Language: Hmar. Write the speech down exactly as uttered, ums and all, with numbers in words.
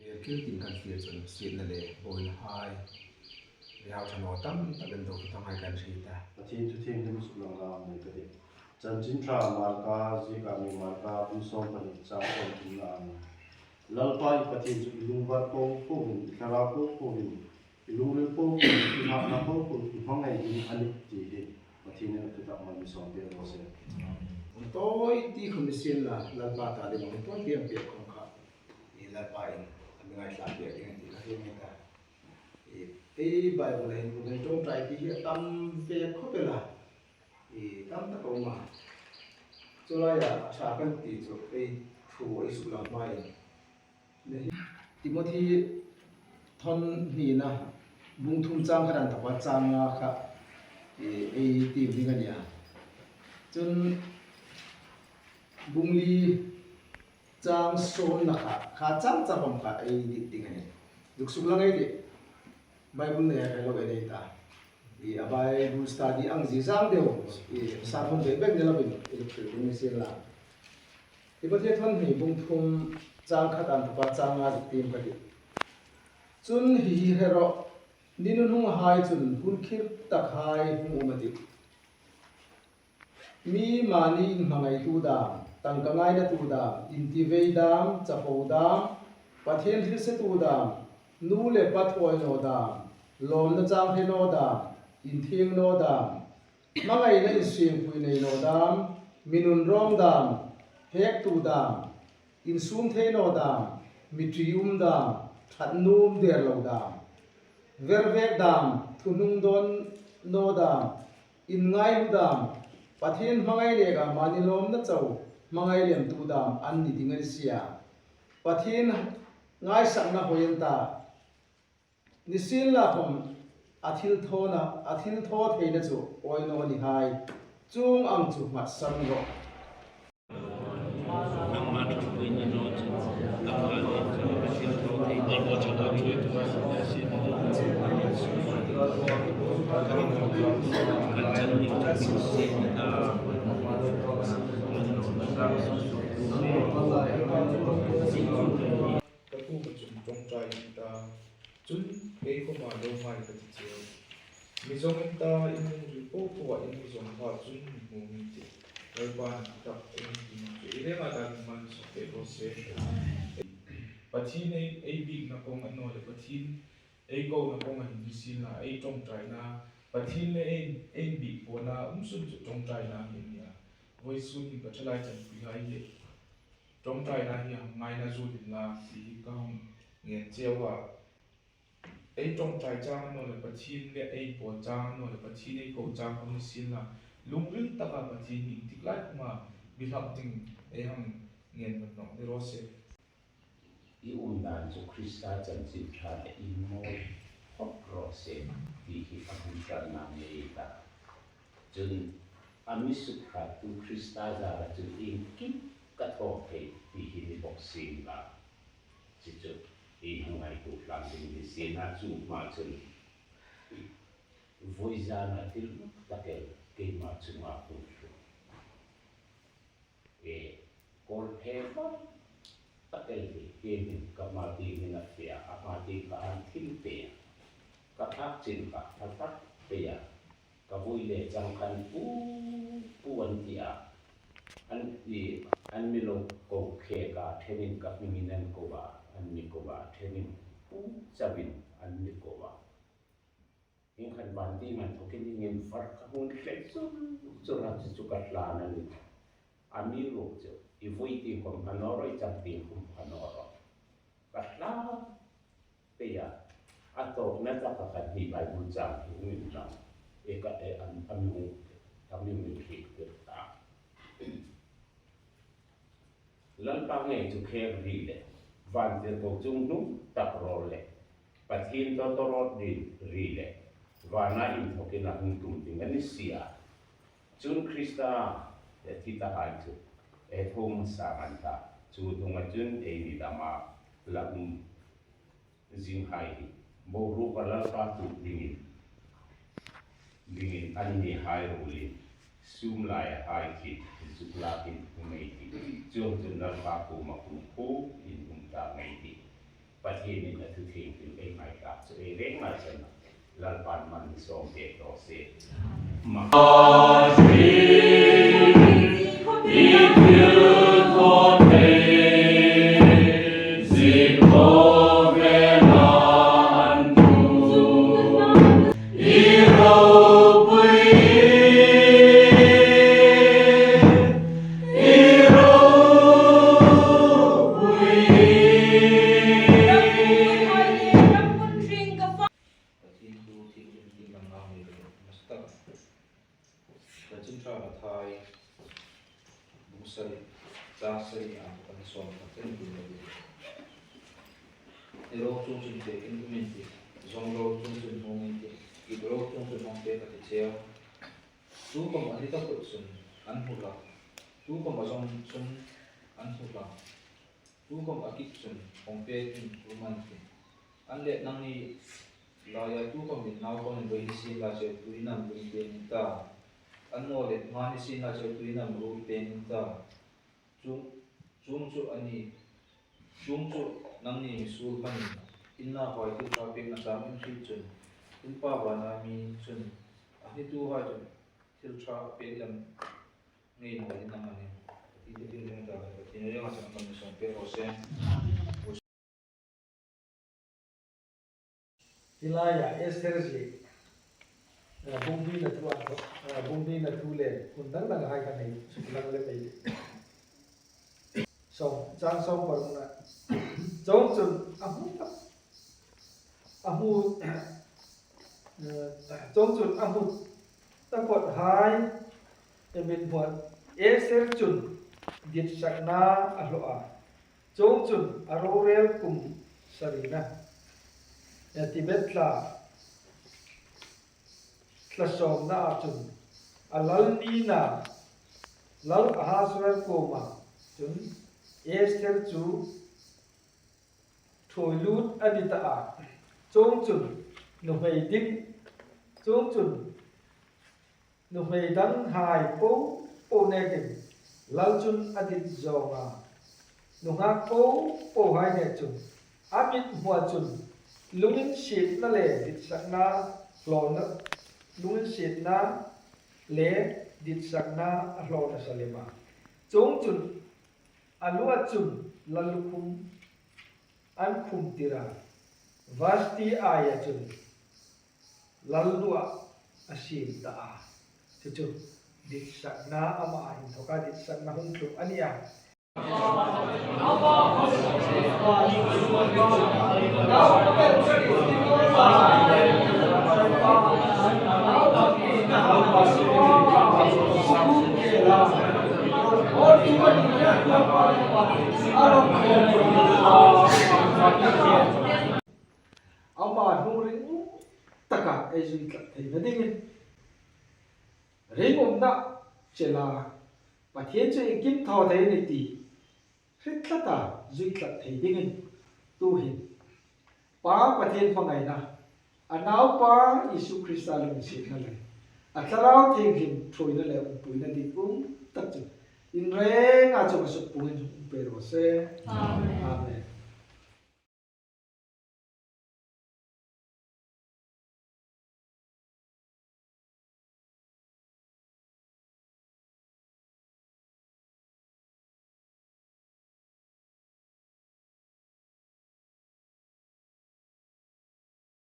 Thil tin kan fiel chun sietna le bawina hai, riau ṭha naw tam tak in do thuthanghai kan hriet a. Pathien thu thienghlim suklang lam nei ka tih. Chanchin Ṭha Marka ziek a mi, Marka bung sawm pahni chang sawm thumna a nih. Lalpa i Pathien chu i lungvar po po hin, i thlarau po po hin, i lungril po po hin, i ngakna po po hin, i hmangai hin a nih ti hi Pathienin a thutak mal mi sawm pek raw se. Hung tawi ti khawm ni sienla, Lalpa ta ding hung tawi ti ang pek khawm kha, i Lalpa in a mi ngaithlak pek ding a nih ti ka hriet a nih. I, ei Bible-a hin hung ṭawngṭai ti hi a tam ve khawp el a. I tam tak a um a. Chu laia a ṭha kan ti chu ei thu ei suklang hmain. Timothy thawn hnina bung thum chang khat an tawpa chang nga kha, i, ei tiem ding a nih a. Chun bung li chang sawmna kha, kha chang chang khawm kha ei dit ding a nih. Zuk suklang ei tih. Bible nei a hre lo ei nei ta. I, a Bible study ang zing zing deu, i, sermon bek bek ni lovin, i, luk thil ding ni sienla. Timothy thawn hni bung thum chang khat an tawpa chang nga zuk tiem ka tih. Chun hi hi hre rawh, ni nununghai chun hun khirh takhai hung um a tih. Mi mani inhmangaitu dam, tangka ngainatu dam, intivei dam, chapo dam, Pathien hrilsetu dam, nu le pa thuoi naw dam, lawmna chang hre naw dam, inthieng naw dam, hmangaina insiempui nei naw dam, mi nunrawng dam, hektu dam, insum thei naw dam, mi ṭium dam, ṭhat nuom der lo dam, vervek dam, thuhnung dawn naw dam, inngailu dam, Pathien hmangai neka mani lawmna chau hmangai lemtu dam an ni ding a ni si a. Pathien ngaisakna hoi an ta. Nisienlakhawm a thil thawna, a thil thaw theina chu awi naw ni hai. Chuong ang chu nghatsan rawh. Ka kuoma chun ṭawngṭai i ta. Chun kei khawma lo ngai ka ti cheu. Mi zawng in ta, in lungril po poa in mi zawng kha chun mi hmu in tih. Lalpan a thutak ei hmu ding chu ei renga ta ding mal mi sawm pek raw se. Pathien ei, ei biekna kawng a ni naw le Pathien ei kona kawnga hin ni sienla, ei ṭawngṭaina, Pathien le ei, ei biek pawna um sun chu ṭawngṭaina hi a ni a. Vawisun hin ka ṭhalai chanpuihai hi ṭawngṭaina hi hang ngaina zuol inla ti hi ka hang ngen cheu a. Ei ṭawngṭai chang a ni naw le Pathien le ei pawl chang a ni naw le Pathien ei ko chang khawm ni sienla, lungril taka Pathien hi intik lai khawma mi hlak ding ei hang ngen vat nawk ni raw se. I um dan chu Krista chanchin ṭha le inmawi phawt raw se ti hi a hun ṭanna ngei ta. Chun a mi sukhattu Krista zara chun iengkim ka thaw thei ti hi ni bawk sienla. Chu chu ei hang ngaituo tlang ding ni sienla, chu hma chun vawi zana thil tak el keima chunga hung tlung. E, kawl phe vat tak el hi, hi hin ka hma tieng hin a fe a, a hma tieng kha an thil pe a. Ka thlak chin kha a thlak pe a. Ka vui le chang khan pu, pu an ti a. An ti, an mi lo ko khek a, ṭhenin ka hmingin an ko a, an mi ko a, ṭhenin pu chauin an mi ko a. Hieng khan van tieng an thawkin hieng hin var ka hung hril chur chur a, chu chu ka hlan a nih. Amiruokchu i vui tieng khawm hma naw ro, i chang tieng khawm hma naw ro. Ka hlan pei a, a tawpna taka kan hni Bible chang hi hung inlang. E ka e, a, a mi hung, a mi hung hriet ta. Lalpa ngei chu kher ri le, vantirko chungnung tak rawl le, Pathien tawtawrawt ri, ri le, vana inthawkin a hung tum ding a ni si a. Chun Krista le thi ta hai chu, e thawm sang an ta, chu hnunga chun eini dama la um zinghai hi boruoka Lalpa tuok dingin, dingin an ni hai ruolin, sum laia hai khi zuk lakin um ei tih. Chuongchun Lalpa kuoma kumkhuoin um ta ngei ei tih. Pathien Min a thu thienghlim ei ngai ta chu ei reng ngai chen. Lalpan mal mi sawm pek raw se. Pathien thu thienghlim ti nang ngai ni lo, master. Chanchin Ṭha Mathai, bung sari, chang sari a, kan sawm khat chen ding lo. Ni ro chuongchun pekin um in tih, zawng ro chuongchun hmang in tih, it ro chuongchun hmang pek a ti cheu. Tukhawm a ni taphot chun an hmu hlak, tukhawm a zawng chun an hmu hlak, tukhawm a kik chun hmang pekin um an tih. An leh nangni laia tukhawmin naupanin vawi ni sienla cheu tuin am lum peng in ta? Annawleh hma ni sienla cheu tuin am ruol peng in ta? Chuong, chuong chu a ni, chuong chu nangni mi suol hmanin in nauhai thil ṭha pekna chang in hriet chun, in Pa vana mi chun a hnituhai chu thil ṭha pek lem ngei naw ding a nih. Ti ti ti ti ta, ti ni ro chuongchun kan sawm pek raw se. Hi laia Esther zie, eh, bung hnina thu an thaw, eh, bung hnina thu le hun dang dang hai kan hei suklang le pei. Sawm, chang sawm parukna. Chuongchun a hmu tak, a hmu, eh, chuongchun a hmu taphot hai, eh, mit hmuah Esther chun ditsakna a hlaw a. Chuongchun a rorel kum sarina, eh, Tebeth thla, thla sawmna a chun a lal nina, Lal Ahasuerus kuoma chun Esther chu ṭhuoi lut a ni ta a. Chuongchun nuhmei ding, chuongchun nuhmei danghai po po nekin lal chun a dit zawng a. Nunghak po po hai nek chun a mit hmuah chun lunginsietna le ditsakna hlawna, lunginsietna le ditsakna a hlaw nasa lem a. Chuongchun a lua chun lallukhum an khum tir a, Vashti aia chun lalluah a siem ta a. Chu chu ditsakna, ama inthoka ditsakna hung tlung a nih a. Ama hnung ringum taka ei zui tlat theina dingin, ringumna chela Pathien chu iengkim thaw thei a nih ti hre tlata zui tlat thei dingin, tuhin Pa Pathien hmangaina, a Naupa Isu Krista lunginsietna le a Thlarau Thienghlim ṭhuoina le umpuina ditum tak chu in renga chunga sukpuin um pei raw se. Amen. Amen.